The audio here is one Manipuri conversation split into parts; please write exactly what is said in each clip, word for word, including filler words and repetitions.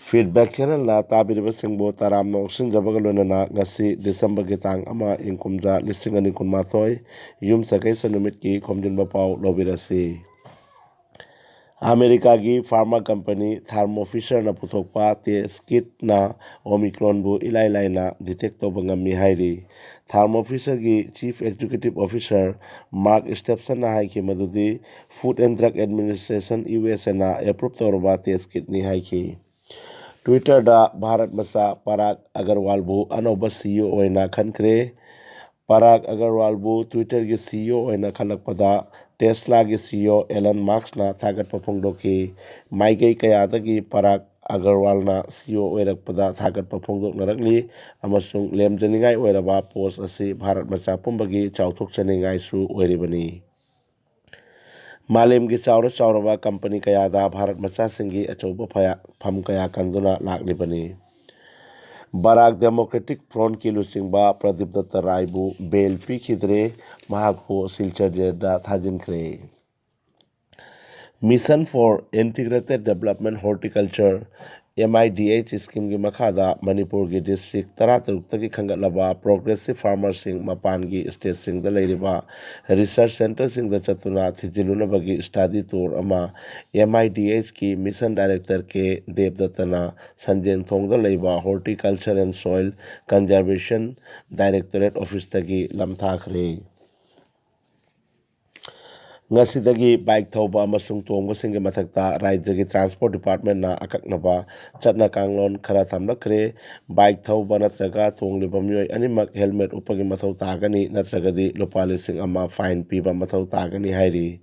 Feedback channelꯅ ꯇꯥꯕꯤꯔꯤꯕꯁꯤꯡꯕꯨ ꯇꯔꯥꯝꯅ ꯑꯣꯛꯁꯤꯟꯖꯕꯒ ꯂꯣꯏꯅꯅ ꯉꯁꯤ ꯗꯤꯁꯦꯝꯕꯔꯒꯤ ꯇꯥꯡ ꯑꯃ, ꯏꯪ ꯀꯨꯝꯖꯥ ꯂꯤꯁꯤꯡ ꯑꯅꯤ ꯀꯨꯟꯃꯥꯊꯣꯏ, ꯌꯨꯝꯁꯀꯩꯁ ꯅꯨꯃꯤꯠꯀꯤ ꯈꯣꯝꯖꯤꯟꯕ ꯄꯥꯎ ꯂꯧꯕꯤꯔꯁꯤ꯫ ꯑꯃꯦꯔꯤꯀꯥꯒꯤ ꯐꯥꯔꯃꯥ ꯀꯝꯄꯅꯤ Thermo Fisherꯅ ꯄꯨꯊꯣꯛꯄ test kitꯅ Omicronꯕꯨ ꯏꯂꯥꯏ ꯂꯥꯏꯅ detect ꯇꯧꯕ ꯉꯝꯃꯤ ꯍꯥꯏꯔꯤ꯫ Thermo Fisherꯒꯤ Chief Executive Officer Mark Stephenꯅ ꯍꯥꯏꯈꯤ ꯃꯗꯨꯗꯤ Food and Drug Administration, USAꯅ approve ꯇꯧꯔꯕ test kitꯅꯤ ꯍꯥꯏꯈꯤ꯫ Twitterꯗ ꯚꯥꯔꯠ ꯃꯆꯥ ꯄꯔꯥꯒ ꯑꯒꯔꯋꯥꯜꯕꯨ ꯑꯅꯧꯕ CEO ꯑꯣꯏꯅ ꯈꯟꯈ꯭ꯔꯦ꯫ ꯄꯔꯥꯒ ꯑꯒꯔꯋꯥꯜꯕꯨ Twitterꯒꯤ CEO ꯑꯣꯏꯅ ꯈꯜꯂꯛꯄꯗ Teslaꯒꯤ CEO Elon Muskꯅ ꯊꯥꯒꯠꯄ ꯐꯣꯡꯗꯣꯛꯈꯤ꯫ ꯃꯥꯏꯀꯩ ꯀꯌꯥꯗꯒꯤ ꯄꯔꯥꯒ ꯑꯒꯔꯋꯥꯜꯅ CEO ꯑꯣꯏꯔꯛꯄꯗ ꯊꯥꯒꯠꯄ ꯐꯣꯡꯗꯣꯛꯅꯔꯛꯂꯤ ꯑꯃꯁꯨꯡ ꯂꯦꯝꯖꯅꯤꯡꯉꯥꯏ ꯑꯣꯏꯔꯕ post ꯑꯁꯤ ꯚꯥꯔꯠ ꯃꯆꯥ ꯄꯨꯝꯕꯒꯤ ꯆꯥꯎꯊꯣꯛꯆꯅꯤꯡꯉꯥꯏꯁꯨ ꯑꯣꯏꯔꯤꯕꯅꯤ꯫ ꯃꯥꯂꯦꯝꯒꯤ ꯆꯥꯎꯔ ꯆꯥꯎꯔꯕ ꯀꯝꯄꯅꯤ ꯀꯌꯥꯗ ꯚꯥꯔꯠ ꯃꯆꯥꯁꯤꯡꯒꯤ ꯑꯆꯧꯕ ꯐꯌꯥ-, ꯐꯝ ꯀꯌꯥ ꯀꯟꯗꯨꯅ ꯂꯥꯛꯂꯤꯕꯅꯤ꯫ ꯕꯔꯥꯛ Democratic Frontꯀꯤ ꯂꯨꯆꯤꯡꯕ ꯄ꯭ꯔꯗꯤꯞ ꯗꯠꯇ ꯔꯥꯏꯕꯨ bail ꯄꯤꯈꯤꯗ꯭ꯔꯦ, ꯃꯍꯥꯛꯄꯨ Silchar ꯖꯦꯜꯗ ꯊꯥꯖꯤꯟꯈ꯭ꯔꯦ꯫ Mission for Integrated Development Horticulture, MIDH schemeꯒꯤ ꯃꯈꯥꯗ ꯃꯅꯤꯄꯨꯔꯒꯤ district ꯇꯔꯥꯇꯔꯨꯛꯇꯒꯤ ꯈꯟꯒꯠꯂꯕ progressive farmerꯁꯤꯡ ꯃꯄꯥꯟꯒꯤ stateꯁꯤꯡꯗ ꯂꯩꯔꯤꯕ research centreꯁꯤꯡꯗ ꯆꯠꯇꯨꯅ ꯊꯤꯖꯤꯜꯂꯨꯅꯕꯒꯤ study tour ꯑꯃ MIDHꯀꯤ Mission Director ꯀꯦ ꯗꯦꯕꯗꯠꯇꯅ ꯁꯟꯖꯦꯟꯊꯣꯡꯗ ꯂꯩꯕ Horticulture and Soil Conservation Directorate officeꯇꯒꯤ ꯂꯝꯊꯥꯈ꯭ꯔꯦ꯫ ꯉꯁꯤꯗꯒꯤ bike ꯊꯧꯕ ꯑꯃꯁꯨꯡ ꯇꯣꯡꯕꯁꯤꯡꯒꯤ ꯃꯊꯛꯇ ꯔꯥꯖ꯭ꯌꯒꯤ transport departmentꯅ ꯑꯀꯛꯅꯕ ꯆꯠꯅ ꯀꯥꯡꯂꯣꯟ ꯈꯔ ꯊꯝꯂꯛꯈ꯭ꯔꯦ꯫ Bike ꯊꯧꯕ ꯅꯠꯇ꯭ꯔꯒ ꯇꯣꯡꯂꯤꯕ ꯃꯤꯑꯣꯏ ꯑꯅꯤꯃꯛ helmet ꯎꯞꯄꯒꯤ ꯃꯊꯧ ꯇꯥꯒꯅꯤ, ꯅꯠꯇ꯭ꯔꯒꯗꯤ ꯂꯨꯄꯥ ꯂꯤꯁꯤꯡ ꯑꯃ fine ꯄꯤꯕ ꯃꯊꯧ ꯇꯥꯒꯅꯤ ꯍꯥꯏꯔꯤ꯫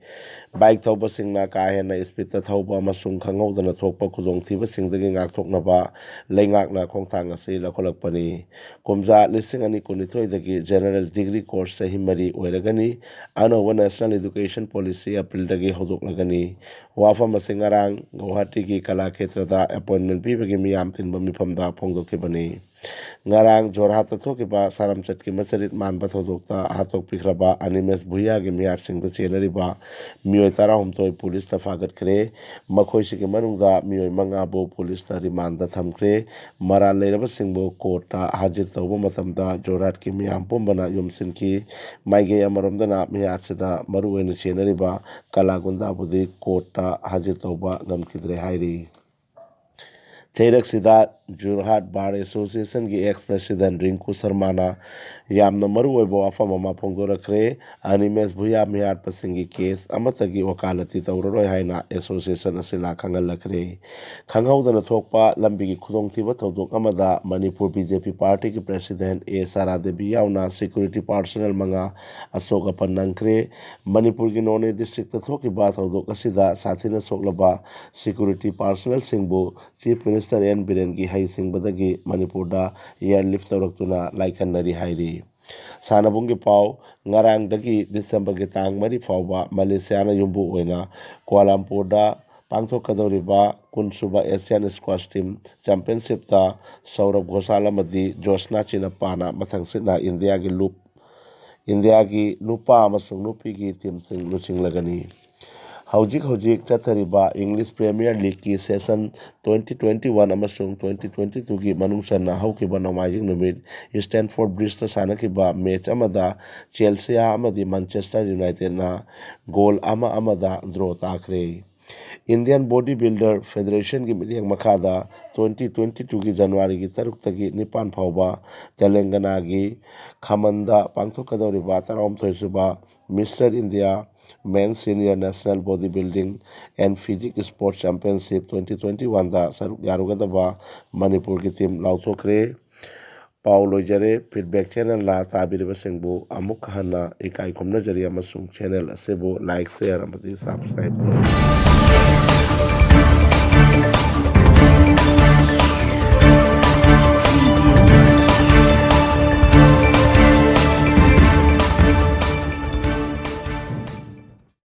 Bike ꯊꯧꯕꯁꯤꯡꯅ ꯀꯥ ꯍꯦꯟꯅ speedꯇ ꯊꯧꯕ ꯑꯃꯁꯨꯡ ꯈꯪꯍꯧꯗꯅ ꯊꯣꯛꯄ ꯈꯨꯗꯣꯡꯊꯤꯕꯁꯤꯡꯗꯒꯤ ꯉꯥꯛꯊꯣꯛꯅꯕ ꯂꯩꯉꯥꯛꯅ ꯈꯣꯡꯊꯥꯡ ꯑꯁꯤ ꯂꯧꯈꯠꯂꯛꯄꯅꯤ꯫ ꯀꯨꯝꯖꯥ ꯂꯤꯁꯤꯡ ꯑꯅꯤ ꯀꯨꯟꯅꯤꯊꯣꯏꯗꯒꯤ general degree course ꯆꯍꯤ ꯃꯔꯤ ꯑꯣꯏꯔꯒꯅꯤ꯫ ꯑꯅꯧꯕ National Education Policy Aprilꯗꯒꯤ ꯍꯧꯗꯣꯛꯂꯒꯅꯤ꯫ ꯋꯥꯐꯝ ꯑꯁꯤ ꯉꯔꯥꯡ ꯒꯧꯍꯥꯇꯤꯒꯤ ꯀꯂꯥꯈꯦꯇ꯭ꯔꯗ appointment ꯄꯤꯕꯒꯤ ꯃꯤꯌꯥꯝ ꯇꯤꯟꯕ ꯃꯤꯐꯝꯗ ꯐꯣꯡꯗꯣꯛꯈꯤꯕꯅꯤ꯫ ꯉꯔꯥꯡ ꯖꯣꯔꯍꯥꯠꯇ ꯊꯣꯛꯈꯤꯕ ꯁꯥꯔꯝꯆꯠꯀꯤ ꯃꯆꯔꯤꯠ ꯃꯥꯟꯕ ꯊꯧꯗꯣꯛꯇ ꯍꯥꯠꯇꯣꯛꯄꯤꯈ꯭ꯔꯕ ꯑꯅꯤꯃꯦꯁ ꯚꯨꯌꯥꯒꯤ ꯃꯤꯍꯥꯠꯁꯤꯡꯗ ꯆꯦꯟꯅꯔꯤꯕ ꯃꯤꯑꯣꯏ ꯇꯔꯥꯍꯨꯝꯗꯣꯏ ꯄꯨꯂꯤꯁꯅ ꯐꯥꯒꯠꯈ꯭ꯔꯦ꯫ ꯃꯈꯣꯏꯁꯤꯒꯤ ꯃꯅꯨꯡꯗ ꯃꯤꯑꯣꯏ ꯃꯉꯥꯕꯨ ꯄꯨꯂꯤꯁꯅ ꯔꯤꯃꯥꯟꯗ ꯊꯝꯈ꯭ꯔꯦ꯫ ꯃꯔꯥꯜ ꯂꯩꯔꯕꯁꯤꯡꯕꯨ ꯀꯣꯔꯠꯇ ꯍꯥꯖꯤꯔ ꯇꯧꯕ ꯃꯇꯝꯗ ꯖꯣꯔꯍꯥꯠꯀꯤ ꯃꯤꯌꯥꯝ ꯄꯨꯝꯕꯅ ꯌꯣꯝꯁꯤꯟꯈꯤ꯫ ꯃꯥꯏꯀꯩ ꯑꯃꯔꯣꯝꯗꯅ ꯃꯤꯍꯥꯠꯁꯤꯗ ꯃꯔꯨꯑꯣꯏꯅ ꯆꯦꯟꯅꯔꯤꯕ ꯀꯂꯥꯒꯨꯟꯗꯥꯕꯨꯗꯤ ꯀꯣꯔꯠꯇ ꯍꯥꯖꯤꯔ ꯇꯧꯕ ꯉꯝꯈꯤꯗ꯭ꯔꯦ ꯍꯥꯏꯔꯤ꯫ ꯆꯩꯔꯛꯁꯤꯗ ꯖꯣꯔꯍꯥꯠ ꯕꯥꯔ ꯑꯦꯁꯣꯁꯤꯌꯦꯁꯟꯒꯤ ꯑꯦꯛꯁ ꯄ꯭ꯔꯦꯁꯤꯗꯦꯟ ꯔꯤꯡꯀꯨ ꯁꯔꯃꯥꯅ ꯌꯥꯝꯅ ꯃꯔꯨꯑꯣꯏꯕ ꯋꯥꯐꯝ ꯑꯃ ꯐꯣꯡꯗꯣꯔꯛꯈ꯭ꯔꯦ꯫ ꯑꯅꯤꯃꯦꯁ ꯚꯨꯌꯥ ꯃꯤꯍꯥꯠꯄꯁꯤꯡꯒꯤ ꯀꯦꯁ ꯑꯃꯠꯇꯒꯤ ꯋꯀꯥꯂꯠꯇꯤ ꯇꯧꯔꯔꯣꯏ ꯍꯥꯏꯅ ꯑꯦꯁꯣꯁꯤꯌꯦꯁꯟ ꯑꯁꯤꯅ ꯈꯪꯍꯜꯂꯛꯈ꯭ꯔꯦ꯫ ꯈꯪꯍꯧꯗꯅ ꯊꯣꯛꯄ ꯂꯝꯕꯤꯒꯤ ꯈꯨꯗꯣꯡꯊꯤꯕ ꯊꯧꯗꯣꯛ ꯑꯃꯗ ꯃꯅꯤꯄꯨꯔ ꯕꯤ ꯖꯦ ꯄꯤ ꯄꯥꯔꯇꯤꯒꯤ ꯄ꯭ꯔꯦꯁꯤꯗꯦꯟ ꯑꯦ ꯁꯥꯔꯥ ꯗꯦꯕꯤ ꯌꯥꯎꯅ ꯁꯦꯀ꯭ꯌꯨꯔꯤꯇꯤ ꯄꯥꯔꯁꯣꯅꯦꯜ ꯃꯉꯥ ꯑꯁꯣꯛ ꯑꯄꯟ ꯅꯪꯈ꯭ꯔꯦ꯫ ꯃꯅꯤꯄꯨꯔꯒꯤ ꯅꯣꯅꯦ ꯗꯤꯁꯇ꯭ꯔꯤꯛꯇ ꯊꯣꯛꯈꯤꯕ ꯊꯧꯗꯣꯛ ꯑꯁꯤꯗ ꯁꯥꯊꯤꯅ ꯁꯣꯛꯂꯕ ꯁꯦꯀ꯭ꯌꯨꯔꯤꯇꯤ ꯄꯥꯔꯁꯣꯅꯦꯜꯁꯤꯡꯕꯨ ꯆꯤꯐ ꯃꯤꯅꯤꯁꯇꯔ ꯑꯦꯟ ꯕꯤꯔꯦꯟꯒꯤ ꯍꯩꯁꯤꯡꯕꯗꯒꯤ ꯃꯅꯤꯄꯨꯔꯗ ꯑꯦꯌꯔꯂꯤꯐ ꯇꯧꯔꯛꯇꯨꯅ ꯂꯥꯏꯀꯟꯅꯔꯤ ꯍꯥꯏꯔꯤ꯫ ꯁꯥꯟꯅꯕꯨꯡꯒꯤ ꯄꯥꯎ꯫ ꯉꯔꯥꯡꯗꯒꯤ ꯗꯤꯁꯦꯝꯕꯔꯒꯤ ꯇꯥꯡ ꯃꯔꯤ ꯐꯥꯎꯕ ꯃꯂꯦꯁꯤꯌꯥꯅ ꯌꯨꯝꯕꯨ ꯑꯣꯏꯅ ꯀ꯭ꯋꯥꯂꯥꯂꯝꯄꯨꯔꯗ ꯄꯥꯡꯊꯣꯛꯀꯗꯧꯔꯤꯕ ꯀꯨꯟꯁꯨꯕ ꯑꯦꯁꯤꯌꯥꯟ ꯁ꯭ꯀ꯭ꯋꯥꯁ ꯇꯤꯝ ꯆꯦꯝꯄꯤꯌꯟꯁꯤꯞꯇ ꯁꯧꯔꯚ ꯘꯣꯁꯥꯜ ꯑꯃꯗꯤ ꯖꯣꯁꯅꯥ ꯆꯤꯅꯞꯄꯥꯅ ꯃꯊꯪꯁꯤꯠꯅ ꯏꯟꯗꯤꯌꯥꯒꯤ ꯂꯨꯞ, ꯏꯟꯗꯤꯌꯥꯒꯤ ꯅꯨꯄꯥ ꯑꯃꯁꯨꯡ ꯅꯨꯄꯤꯒꯤ ꯇꯤꯝꯁꯤꯡ ꯂꯨꯆꯤꯡꯂꯒꯅꯤ꯫ ꯍꯧꯖꯤꯛ ꯍꯧꯖꯤꯛ ꯆꯠꯊꯔꯤꯕ ꯏꯪꯂꯤꯁ ꯄ꯭ꯔꯤꯃꯤꯌꯔ ꯂꯤꯒꯀꯤ ꯁꯦꯁꯟ ꯇ꯭ꯋꯦꯟꯇꯤ ꯇ꯭ꯋꯦꯟꯇꯤ ꯋꯥꯟ ꯑꯃꯁꯨꯡ ꯇ꯭ꯋꯦꯟꯇꯤ ꯇ꯭ꯋꯦꯟꯇꯤ ꯇꯨꯒꯤ ꯃꯅꯨꯡ ꯆꯟꯅ ꯍꯧꯈꯤꯕ ꯅꯣꯡꯃꯥꯏꯖꯤꯡ ꯅꯨꯃꯤꯠ ꯁ꯭ꯇꯦꯝꯐꯣꯔꯗ ꯕ꯭ꯔꯤꯖꯇ ꯁꯥꯟꯅꯈꯤꯕ ꯃꯦꯆ ꯑꯃꯗ ꯆꯦꯜꯁꯤꯌꯥ ꯑꯃꯗꯤ ꯃꯥꯟꯆꯦꯁꯇꯔ ꯌꯨꯅꯥꯏꯇꯦꯗꯅ ꯒꯣꯜ ꯑꯃ ꯑꯃꯗ ꯗ꯭ꯔꯣ ꯇꯥꯈ꯭ꯔꯦ꯫ ꯏꯟꯗꯤꯌꯟ ꯕꯣꯗꯤ ꯕꯤꯜꯗꯔ ꯐꯦꯗꯔꯦꯁꯟꯒꯤ ꯃꯤꯠꯌꯦꯡ ꯃꯈꯥꯗ ꯇ꯭ꯋꯦꯟꯇꯤ ꯇ꯭ꯋꯦꯟꯇꯤ ꯇꯨꯒꯤ ꯖꯅꯋꯥꯔꯤꯒꯤ ꯇꯔꯨꯛꯇꯒꯤ ꯅꯤꯄꯥꯟ ꯐꯥꯎꯕ ꯇꯦꯂꯪꯒꯅꯥꯒꯤ ꯈꯃꯟꯗ ꯄꯥꯡꯊꯣꯛꯀꯗꯧꯔꯤꯕ ꯇꯔꯥꯍꯨꯝꯗꯣꯏ ꯁꯨꯕ mister India men senior national body building and physique sports championship twenty twenty ꯋꯥꯟꯗ ꯁꯔꯨꯛ ꯌꯥꯔꯨꯒꯗꯕ ꯃꯅꯤꯄꯨꯔꯒꯤ ꯇꯤꯝ ꯂꯥꯎꯊꯣꯛꯈ꯭ꯔꯦ꯫ ꯄꯥꯎ ꯂꯣꯏꯖꯔꯦ꯫ ꯐꯤꯗꯕꯦꯛ ꯆꯦꯅꯦꯜꯅ ꯇꯥꯕꯤꯔꯤꯕꯁꯤꯡꯕꯨ ꯑꯃꯨꯛ ꯍꯟꯅ ꯏꯀꯥꯏ ꯈꯨꯝꯅꯖꯔꯤ ꯑꯃꯁꯨꯡ ꯆꯦꯅꯦꯜ ꯑꯁꯤꯕꯨ ꯂꯥꯏꯛ, ꯁꯦꯌꯔ ꯑꯃꯗꯤ ꯁꯕꯁꯀ꯭ꯔꯥꯏꯕ ꯇꯧꯕꯤꯌꯨ꯫